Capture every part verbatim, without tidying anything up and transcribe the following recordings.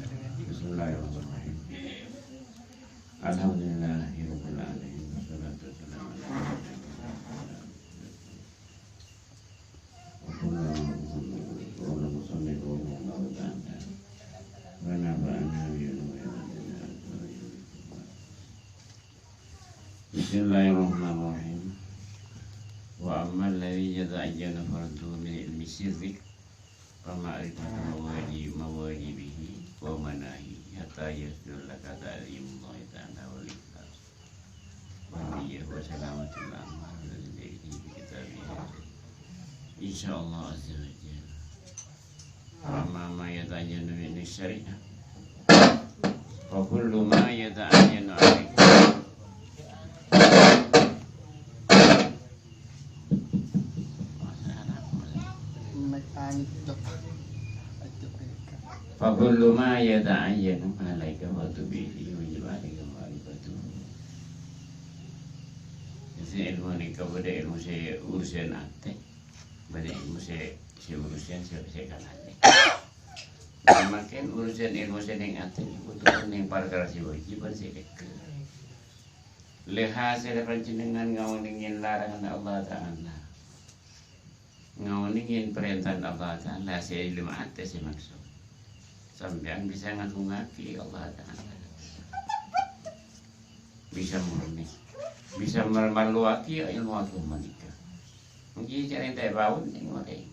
Bismillahirrahmanirrahim. Alhamdulillahirabbil alamin. Wassalatu wassalamu ala Bismillahirrahmanirrahim. Wa ammal ladzi yata'ayyanu farduhu min ilmi sirri fa ma'rifatu mawali-, mawajibihi wa manahihi hatta yahsula laka ta'zimullahi ta'ala wal ikhlas. Wa niyyah wa salamatul amal alladzi fi kitabihi. Insyaallah azza wa jalla. Wa amma ma yata'ayyanu min syari'ah. Wa kullu ma yata'ayyanu alaikum. Fa kullu ma yata'ayyanu alaika fatubi fihi wajib alaika ma'rifatuhu. Jadi ilmu nèka bâdâ ilmu sè urusan atè, bâdâ ilmu sè, sè urusan sè, sè kan atè. Mangkèn urusan ilmu sè neng atè nèko kodhu neng parkara sè wajib bân sè dhâgghâl. Lè hasèlla panjhennengngan ngaonèngè laranganna Allah Ta'ala. Ngaonèngè parèntana Allah Ta'ala sè è dâlem atè sè maksod. Sampèyan bisa ngagungngaghi Allah Ta'ala. Bisa murni. Bisa mar-, marlowaghi ilmu aghâma nèka. Ènggi carèna ta' èpaonèng orèng.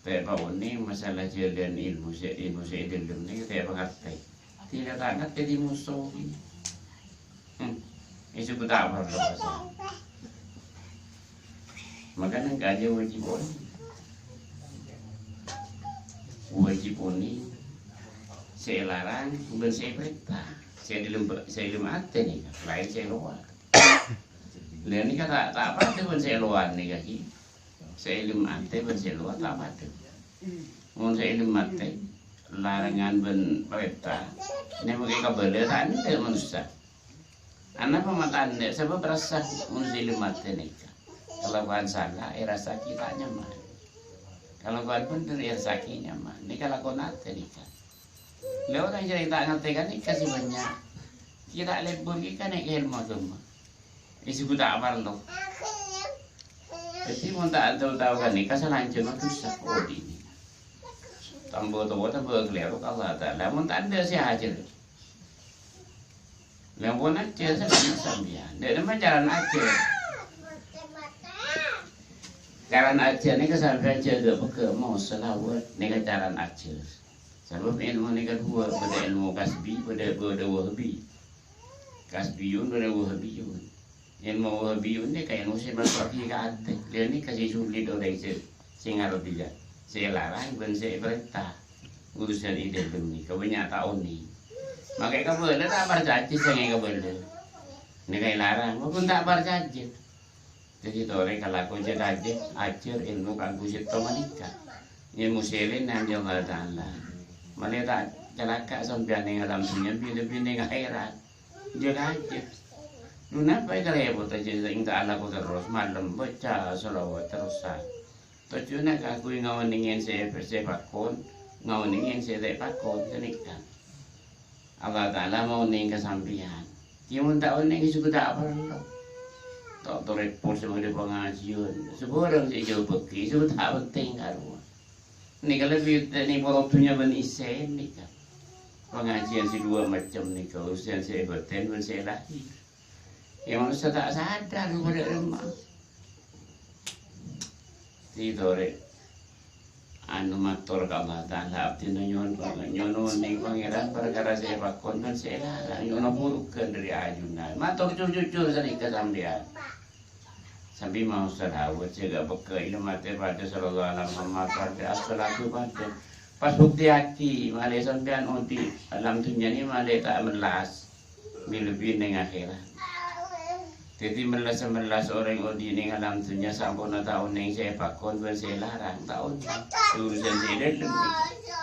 Ta' èpaonèng masalah jhâlân ilmu sè, ilmu sè è dâlem nèka ta' èpangartè. Tidak ta' ngartè di musuh. Hmm. Èsè ghun ta' parlo. Mangkana ènggi wajib onèng. Wajib onèng. Sè èlarang bân sè èparènta. Sè è dâlem, sè è dâlem atè nèka, laèn sè è lowar. Lha nèka ta', ta' padâ bân sè è lowar nèka, ghi. Sè è dâlem atè bân sè è lowar ta' padâ. Mon sè è dâlem atè, larangan bân parènta, nèka mangkè kabâlâ ta' endâ' manossa. Anapa ma' ta' endâ'? Sabâb rassa mon sè è dâlem atè nèka. Kalakowan sala, èrassaghi ta' nyaman. Kalakowan bhendher, èrassaghi nyaman. Nèka lakona atè nèka. Lha orèng sè ta' ngartè ghânèka sè bânnya'. Ghi ta' lebur ghi kan nèka èlmo aghâma. Èsè ghun ta' parlo. Dhâddhi, mon ta' tao-tao ghânèka, salanjhângnga dhusa odi'na. Tambâ towa, tambâ kalèro ka Allah Ta'ala. Mon ta' endâ' sè ajhâr. Lha, mon ajhâr, sè bânnya' sampèyan. Dhâ' remma carana ajhâr. Carana ajhâr nèka sampèyan jâgâ pegghâ' mos salawat. Nèka carana ajhâr. Sabâb èlmo nèka duwâ', bâdâ èlmo kasbi, bâdâ, bâdâ wahbi. Kasbiyun bâdâ wahbiyun. Èlmo wahbiyun nèka èlmo sè maso'aghi ka atè. Lha nèka sè sulit orèng sè, sè ngartèya. Sè èlarang bân sè èparènta. Urusan è dâlem nèka bânnya' ta' onèng. Mangkè kabâlâ ta' parcajâ sè kabâlâ. Nèka èlarang, mon ta' parcajâ. Dhâddhi torè kalako jâ-kajâ, ajhâr èlmo kaangghuy sèttong ghânèka. Èlmo sè laèn nandhi Allah Ta'ala. Malè ta' calaka' sampèyan neng alam dhunnya, bi-, lebbi neng akhèrat. Jâ-kajâ. Napa èkarèpot ajâ sè ta' alako terros, malem baca shalawat terrosan. Tojjhuna kaangghuy ngaonèngè sè, sè pakon, ngaonèngè sè ta' pakon, ghânèka. Allah Ta'ala maonèng ka sampèyan. Ghi mon ta' onèng, sè ghun ta' parlo. Ta' torè pon sè bâdâ pangajiyân. Sabhârâng sè èjhâuwâghi, sè ghun ta' penting karowa. Nèka lebbi tèknik poro dhunnya bân isè nèka. Pangajiyân sè duwâ' macem nèka, urusan sè bâtèn bân sè lahèr. Yâ, manossa ta' sadar, bâdâ remma. Ti torè. Anu, mator ka Allah Ta'ala, abdhina nyo'on, nyo'on onèng Pangèran parkara sè èpakon bân sè èlarang, nyo'ona purghân dâri ajunan. Mator jujur-jujur sanèka sampèyan. Sambi maos shalawat, jâgâ pegghâ' ilmu atè padâ, shallallahu ala Muhammad padâ, as-shalatu padâ. Pas buktèyaghi, malè sampèyan odi' alam dhunnya nè malè ta' mellas. Mè-, lebbi neng akhèrat. Dhâddhi mellas-mellas orèng odi' neng alam dhunnya samponna ta' onèng sè èpakon bân sè èlarang, ta' onèng. Urusan sè dâlem nèka.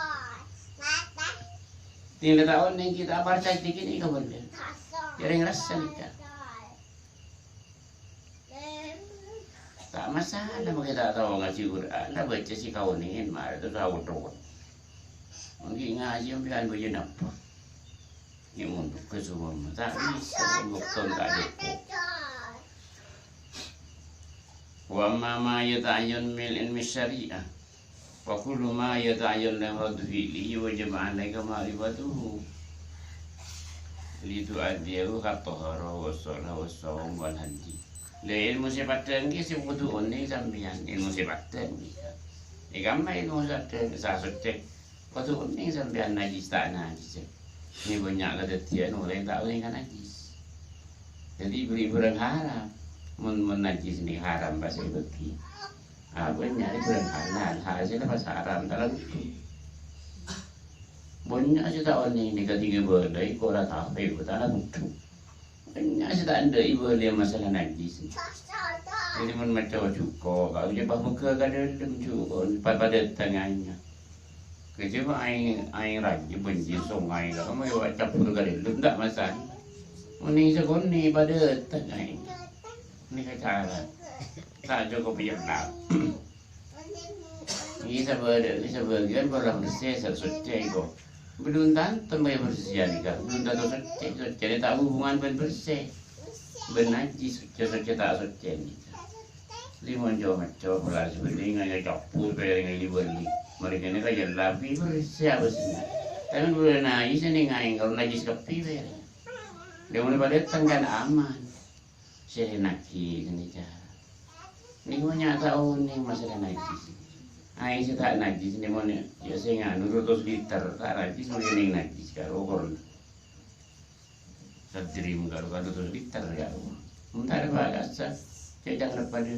Tèngghâl ta' onèng, ghi' ta' parcajâ ghi' nèka bhender. Jhâreng rassa nèka. Ta' masalah, mangkè ta' tao ngajhi Qur'an, la bâca sè kaonèngèn, marè ta' tao tor. Mangkè Ngajhi sampèyan bâjâ napa? Nèka mondhugghâ sowarana, ta' bisa, bâkto ta' cokop. Wa amma ma yata'ayyanu min ilmi syari'ah, fa kullu ma yata'ayyanu lahu raddu fi'lihi wajaba 'alaika ma'rifatuhu. Li tu'addiyahu kat-taharah was-shalah was-shaum wal hajji. Lha, ilmu sè paḍâ ngghi sè kodhu onèng sampèyan, ilmu sè paḍâ ngghi. È kamma ilmu sè paḍâ, sè soccè. Kodhu onèng sampèyan najjhis ta' najjhis. Nèka bânnya' kadhâddhiyân orèng ta' onèng ka najjhis. Dhâddhi bâri' bhârâng haram. Mon, mon najjhis nèka haram pas èbâghi. Apa nyarè bhârâng halal, hasilnya pas haram, ta' la kodhu. Bânnya' sè ta' onèng nèka dhing èbâlâi, kok la tapè, ta' la kodhu. Bânnya' sè ta' endâ' èbâlâi masalah najjhis. Dhâddhi mon maca jhuko', kaulâ pas mogâ ka dâlem jhuko', pa-, paḍâ tengahnya. Kèjhâ aèng, aèng rajâ bânjir songay, kaulâ mau cabbhur ka dâlem, ta' masalah. Onèng sakonè' paḍâ tengahnya. Nèka cara. Ta' cokop èyellap. Iyâ, sabâ-, sabâgiyân pola bersè, sè soccè iko. Belum tanto mè bersè nèka, belum tanto soccè, soccè nèka ta' hubungan bân bersè. Bân najjhis, soccè, soccè ta' soccè nèka. Lè mon co-, maco pola sabâlâ ngajhâ cabbhur pèrèng li-bâli. Marè kènè' ka èyellap, bersè abâsna. Tapè mon bâḍâ najjhis nèka aèng, kalau najjhis kabbhi pèrèng. Lè mon paḍâ tengahnya aman. Sè rènaghi ghânèka. Nèko nyata onèng masalah najjhis. Aèng sè ta' najjhis nèko nè-, ya sè nganu dua ratus liter, ta' najjhis, mangkèn najjhis karo korna. Tadrim karo kan dua ratus liter karo. Entara bakasa, cè' cangkrep paḍâ.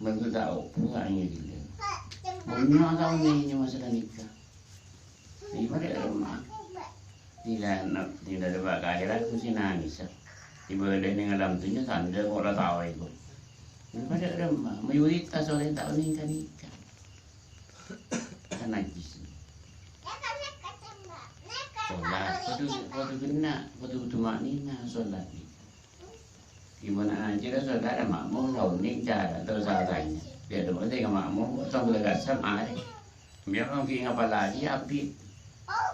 Mangkèn ta' opo aèng gila. Bânnya' ta' onèng masalah nèka. Ibarat remma. Tidak, tidak ada bak akhirat mesti nangis. Ibarat nèng alam dhunnya tandhâ kok la tao iko. Ibarat remma, mayoritas orèng ta' onèng ka nèka. Kan najjhis. Sholat, kodhu, kodhu ghenna', kodhu tuma'ninah sholat nèka. Gimana aja, saudara makmum, la onèng cara, terus saya tanya. Dia dulu saya makmum, kosong boleh kasar, mari. Biar orang kayak ngapa lagi, abit.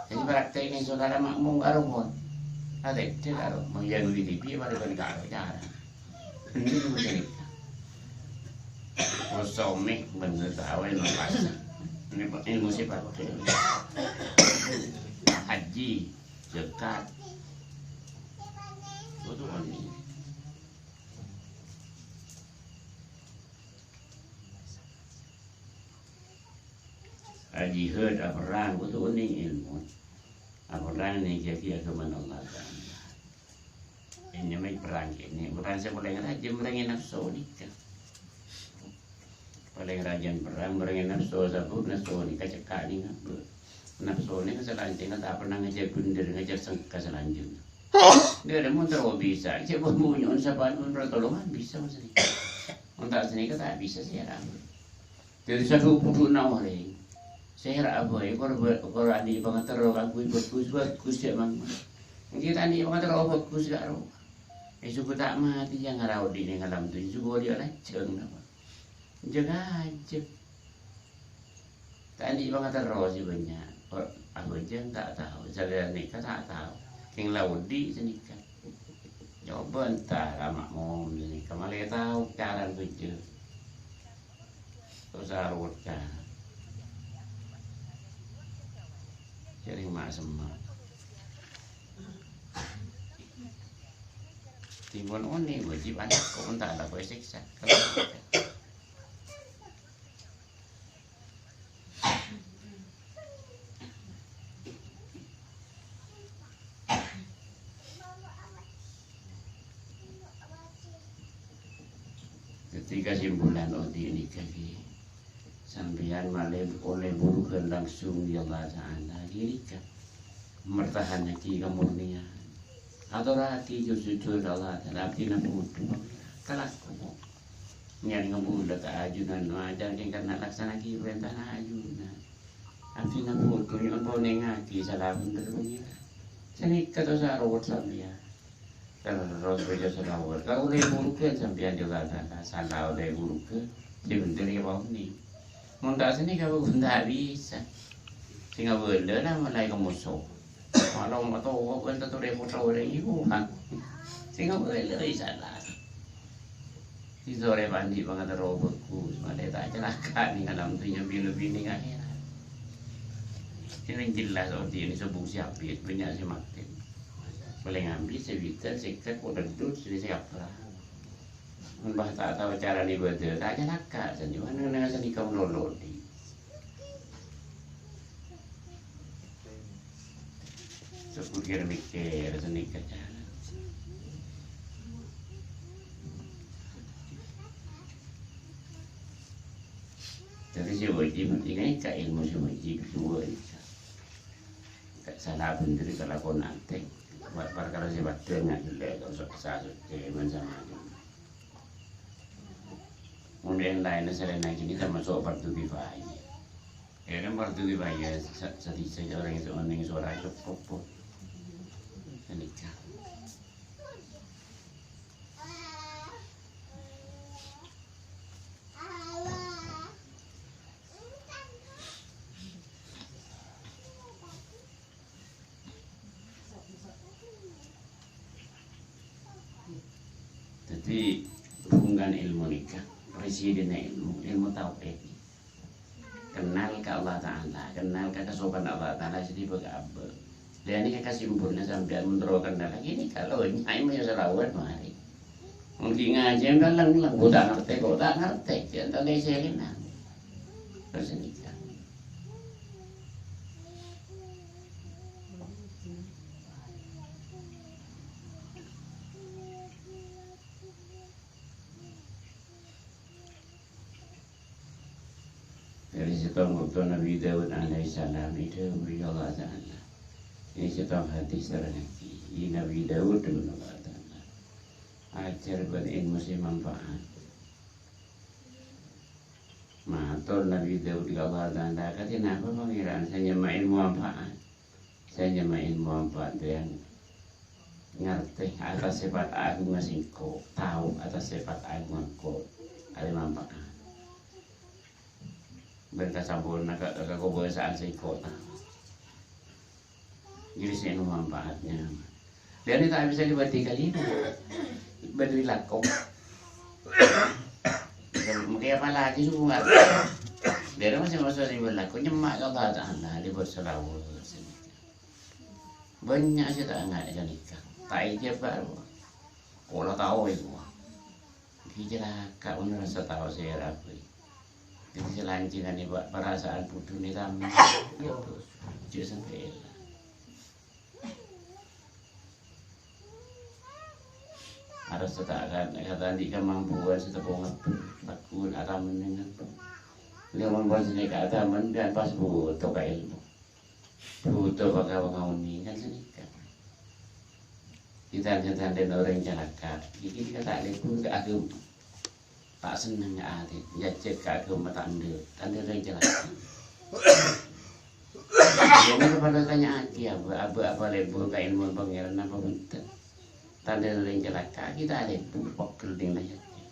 Jadi praktek ini saudara makmum karo pon. Ada itu karo, mengganggu di T V, pada kan karo cara. Ini dulu cerita. Kosong nih, bener tahu ini pas. Ini, ini musibah. Haji, zakat. Kodhu onèng. Ajihad, aperrang, kodhu onèng èlmo. Aperrang nènggâghi aghâmana Allah Ta'ala. Ini mè' perrang kènè', perrang sè palèng rajâ merrèngè nafsu nèka. Palèng rajâna perrang, merrèngè nafsu, sabâb nafsu nèka cekka' nèng abâ'. Nafsu nèka salanjhângnga ta' pernah ngajhâk bhender, ngajhâk sengka salanjhângnga. Dhâddhi mon terro bisa, cè' bân bunyo'on sapaan pon pertolongan bisa, Mas, nèka. Mon ta' sanèka ta' bisa, sè ra. Dhâddhi sadhu budhu'na orèng. Sè ra abâ', korban, korban andi' pangaterro kaangghuy bhâghus, bhâghus, jhâ' mang-, mang. Ènggi ta' andi' pangaterro bhâghus, karo. È, soghu ta' matè, ya, ngaraodi nèng alam dhunnya, soghu odi' lajhâng, napa? Jhâ' ngajhâk. Ta' andi' pangaterro sè bânnya'. Kor-, abhâjâng ta' tao, salèrana nèka ta' tao. Kèng la odi' sanèka. Coba entara makmum sanèka, malè tao carana bhâjâng. Tosa rowet carana. Sèrèng ma'-semma'. Timbun onèng wajib anak kok entara kok èsèksa. Dhâddhi, kasimpulan odi' nèka ghi, sampèyan malè ollè bhurugghân langsung bi' Allah Ta'ala ghi nèka. Mertahanaghi kamurnian. Atorraghi jhujur ka Allah Ta'ala, abdhina bhudhu. Kalako. Nyarè ngabulâ ka ajunan, no ajar kèng karna laksana'aghi parèntana ajunan. Abdhina bhudhu nyo'on ponèngaghi sala bhender Pangèran. Sanèka tosa rowet sampèyan. Terros bâca shalawat. Kaulâ èbhurugghân sampèyan jâgâ sala, sala ollè èbhurugghân. Sè bhender ya paonèng. Mon ta' sanèka pon ta' bisa. Sè ngabâlâ la malaè ka moso. Malong matowa bân tatorè moso orèng ibu, ha. Sè ngabâlâ isana. Sè torè pandi pangatero bhâghus, malè ta' calaka' nèng alam dhunnya, bi-, lebbi nèng akhèrat. Sè nèng jelas odi' nèng sobung sè abit, bânnya' sè matè. Palèng abit sè bidhâl, sèket, kodhâ dut, sè sè abra. Mon pas ta' tao carana ibâdâ, ta' calaka', sanjâ. Manabi sanèka malolo, di. Sok mikir-mikir, sanèka cara. Dhâddhi sè wajib, pentingnga ka ilmu sè wajib, sè wajib. Ka sala bhendher kalakon atè. Buat parkara sè padâ ngadellè, terros sasuci, macam-macam. Kemudian lainnya selain yang ini termasuk fardu kifayah. Ya kan, fardu kifayah, sa-, sadhisa orèng sè onèng sè ora cukup, Bu. Sanèka. Dhâddhi, hubungan ilmu nèka, presidenna ilmu, ilmu tauhid. Kennal ka Allah Ta'ala, kennal ka kasokan Allah Ta'ala sè dhibâ ka abâ'. Dhâddhi nèka kasimpolna sampèyan mon terro kennal, ghânèka lo, nyai mèyo salawan marè. Mon ghi' ngajhi, leng-leng, bu ta' ngartè, kok ta' ngartè, jhâ' ta' lèsèrèna. Terros nèka. Dhâri sèttong bâkto Nabbhi Daud alaihissalam èdhâbuwi Allah Ta'ala. È sèttong hadis terrangaghi, Nabbhi Daud dhâbuna Allah Ta'ala. Ajhâr bân èlmo sè manfaat. Mator Nabbhi Daud ka Allah Ta'ala, "Kadhi napa, Pangèran, sè nyama èlmo manfaat?" Sè nyama èlmo manfaat, dhiyâ ngartè atas sèfat aghungnga sèngko', tao atas sèfat aghungnga sèngko', arè manfaat. Bân kasamponna ka, kakobâsaan sèngko' tao. Jadi sè èlmo manfaatnya. Dhiyâ ta' bisa èbâdhi kalèma. Bâdâ lako. Mungkin apalagi sungguh nggak. Dhiyâ masih masuk di lako, nyama ka Allah Ta'ala, di berselawat. Bânnya' sè ta' nga' ghânèka. Ta' èjâ bâru. Pola tao èko. Ghi' calaka' mon rassa tao sè èrabuwi. Dhâddhi sè lancèngan èbâ-, parasaan budhuna tamen. Jhâ' sampè' èlang. Arassa ta' kan, kata andi' kamampuan sè teppo ngebbhur. Lagghu' atamen ngebbhur. Lèmon pon sè nèka atamen, dhân pas bhuto ka èlmo. Bhuto bhâkal ngaonèngè kan sanèka. Kita-kita dhân orèng calaka'. Iki kita ta' lèbur ka aghâma. Ta' senneng ka atè. Jhâjhât ka aghâma tandhâ. Tandhâ orèng calaka'. Iyâ, mènta padâ tanya'aghi, abâ', abâ', apa lèbur ka èlmona Pangèran apa bhunten? Tandhâ orèng calaka', kita lèbur, pegghel dhing la jhâjhât.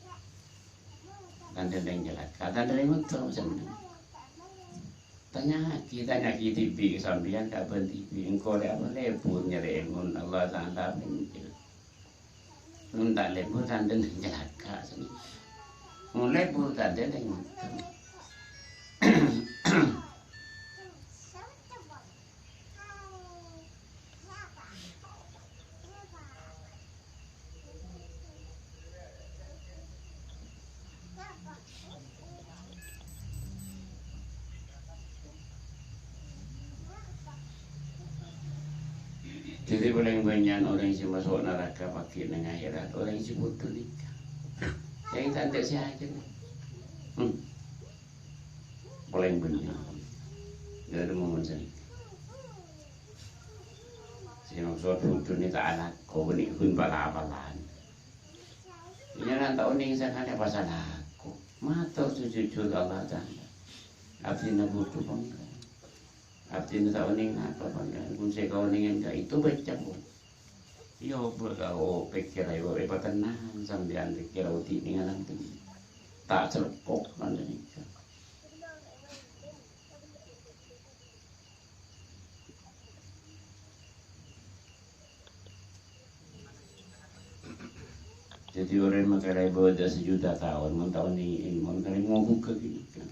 Tandhâ orèng calaka', tandhâ orèng onto, senneng. Tanya'aghi, tanya'aghi dhibi' ka sampèyan, ka bân dhibi', engko' rè apa lèbur nyarè èlmona Allah Ta'ala bhunten. Mon ta' lèbur tandhâ orèng calaka', senneng. Mon lèbur tandhâ orèng onto. Dhâddhi, palèng bânnya'na orèng sè maso' naraka pagghi' neng akhèrat, orèng sè bhuto nèka. Sè ta' endâ' sè ajhâr. Hmm. Palèng bânnya'. Dhâddhi, mon sanèka. Sè maksod bhuto nèka ta' alako, bânnè ghun pala-palan. Iyâ, kan ta' onèng sakalè pas alako. Mator jujur ka Allah Ta'ala. Abdhina bhuto, Pangèran. Abdhina ta' onèng apa, Pangèran. Ghun sè kaonèngan ka'dinto bâca, Bu. Iyâ, Bu, ka'dinto pèkkèr ayo, èpatennang sampèyan pèkkèr odi' nèng alam dhunnya. Ta' sèlpok, panèka. Dhâddhi orèng makalè ibâdâ sajuta taon, mon ta' onèng èlmo, mon kalè ngobughâ ghânèka.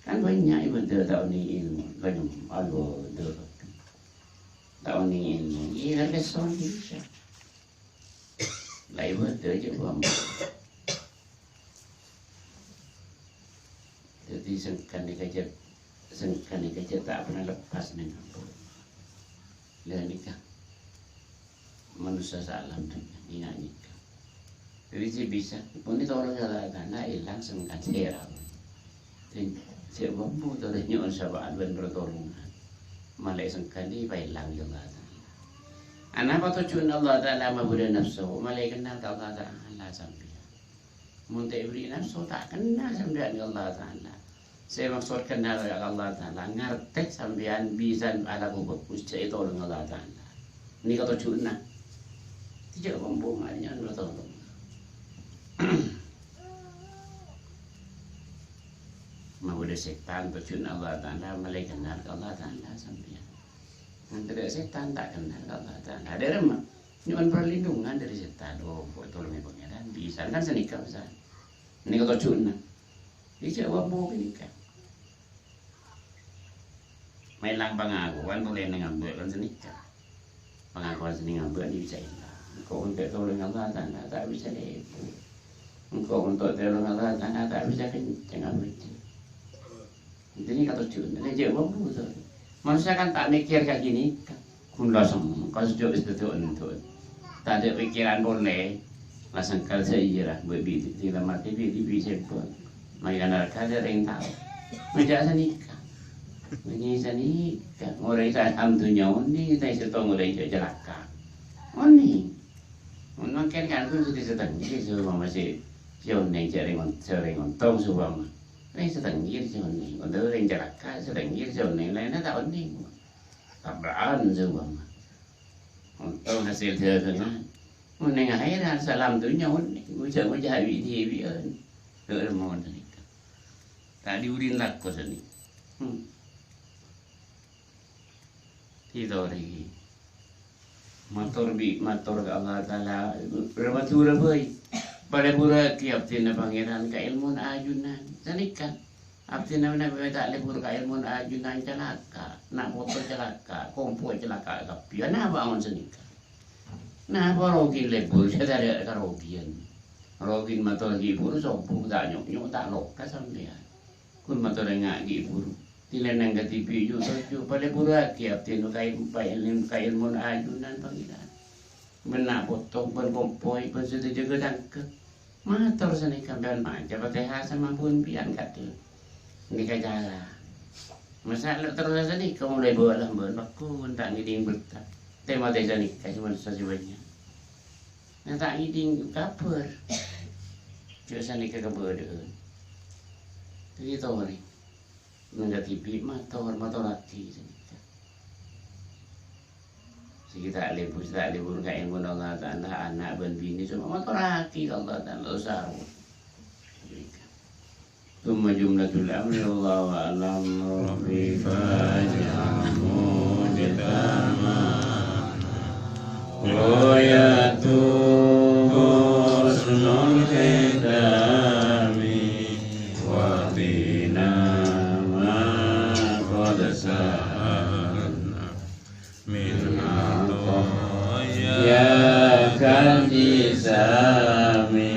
Kan bânnya' ibâdâ ta' onèng èlmo, kan ibâdâ. Ta' onèng èlmo, iyâ kan leson bisa. La ibâdâ jhâ' bâmbu. Dhâddhi sengkan nèka jhâ', sengkan nèka jhâ' ta' pernah lepas neng ampon. La nèka. Manossa saalam dhunnya, ènga' nèka. Dhâddhi sè bisa, pon ètolong Allah Ta'ala, èlang sengkan sè rabu. Dhâddhi, sè bâmbu terros nyo'on syafaat bân pertolongan. Malè sengkan èpaèlang bi' Allah Ta'ala. Anapa tojjhuwânna Allah Ta'ala mabâdâ nafsu? Malè kennal ka Allah Ta'ala sampèyan. Mon ta' èberri' nafsu, ta' kennal sampèyan ka Allah Ta'ala. Sè maksod kennal ka Allah Ta'ala, ngartè sampèyan bisa alako bhâghus, jhâ' ètolong Allah Ta'ala. Nèka tojjhuwânna. Jhâ' bâmbu ngarènyang tolong. Mabâdâ sètan tojjhuwânna Allah Ta'ala, malè kennal ka Allah Ta'ala sampèyan. Mon tadâ' sètan, ta' kennal ka Allah Ta'ala. Dâ'remma? Nyo'on perlindungan dâri sètan. Oh, kok tolongè Pangèran. Bisa kan sanèka, bisa. Nèka tojjhuwânna. Bisa bâmbu ghânèka. Mèlang pangakowan polè neng ambâ' kan sanèka. Pangakowan sè neng ambâ' nèka bisa èlang. Engko' mon ta' ètolong Allah Ta'ala, ta' bisa lèbur. Engko' mon ta' ètolong Allah Ta'ala, ta' bisa kencèng abâjâ. Dhâddhi nèka tojjhuwânna, jhâ' bâmbu to. Manossa kan ta' mèkkèr ka ghânèka. Ghun la sengka sejjhâ' wis dhâddhi onḍu'. Tadâ' pèkkèran polè. La sengkal sè iyâ ra, bi', bi', bi' la matè, bi', bi', bi' sèbâ. Mangkana rèya rèng tao. Ngajhâk sanèka. Ngajhâk sanèka. Orèng sè alam dhunnya onèng, ta' sèttong orèng sè calaka. Onèng. Mon mangkèn kan ghun sè sèttong, sè sè umpama sè, sè onèng sè rèng on-, sè rèng ontong sè umpama. Rèng sèttong sè onèng. Ontong rèng calaka, sèttong sè onèng. Laènna ta' onèng. Tabra'an sè umpama. Ontong hasèl dhâgângan. Onèng akhèrat, saalam dhunnya onèng. Ngajhâk-ngajhâk bi'-dhibi'ân. Dâ'remma mon sanèka. Ta' dhibi' lako sanèka. Hmm. Ètolongè. Mator bi', mator ka Allah Ta'ala. Rèmatu bhâi. Palèburraghi abdhina Pangèran ka èlmona ajunan. Sanèka. Abdhina mènta ta' lèbur ka èlmona ajunan calaka, na' poto calaka, kompoy calaka kabbhi. Anapa mon sanèka? Napa rogi lèbur, sè tadâ' karogiân. Rogi mator ghi' buru sobbhu, ta' nyo'-nyo', ta' loka sampèyan. Ghun mator ènga' ghi' buru. Dilènang kadhibi' ju-toju, palèburraghi abdhina ka èl-, ka èl-, ka èlmona ajunan Pangèran. Bân na' poto, bân kompoy, bân sè èjâgâ tangka. Mator sanèka sampèyan maca Fatihah samampu'na sampèyan kadhi. Nèka cara. Masa' lo' terros sanèka molaè bâlâ bân pagghun ta' ngèdhing berta. Tè-matè sanèka sè manossa sè bânnya'. Na ta' ngèdhing kabhâr. Jhâ' sanèka kabâdâ'ân. Dhâddhi torè. Neng kadhibi' mator, matorraghi sanèka. Sè ta' lèbur, sè ta' lèbur ka èlmona Allah Ta'ala, ana' bân binè, coma matorraghi ka Allah Ta'ala, osa. Tsumma jumlatul amri, wallahu a'lam, Rabbi faj'alhu mujtama. Ghayatu husnul khitami, wa qina ma qad sa'alna. Min atayakal jisami,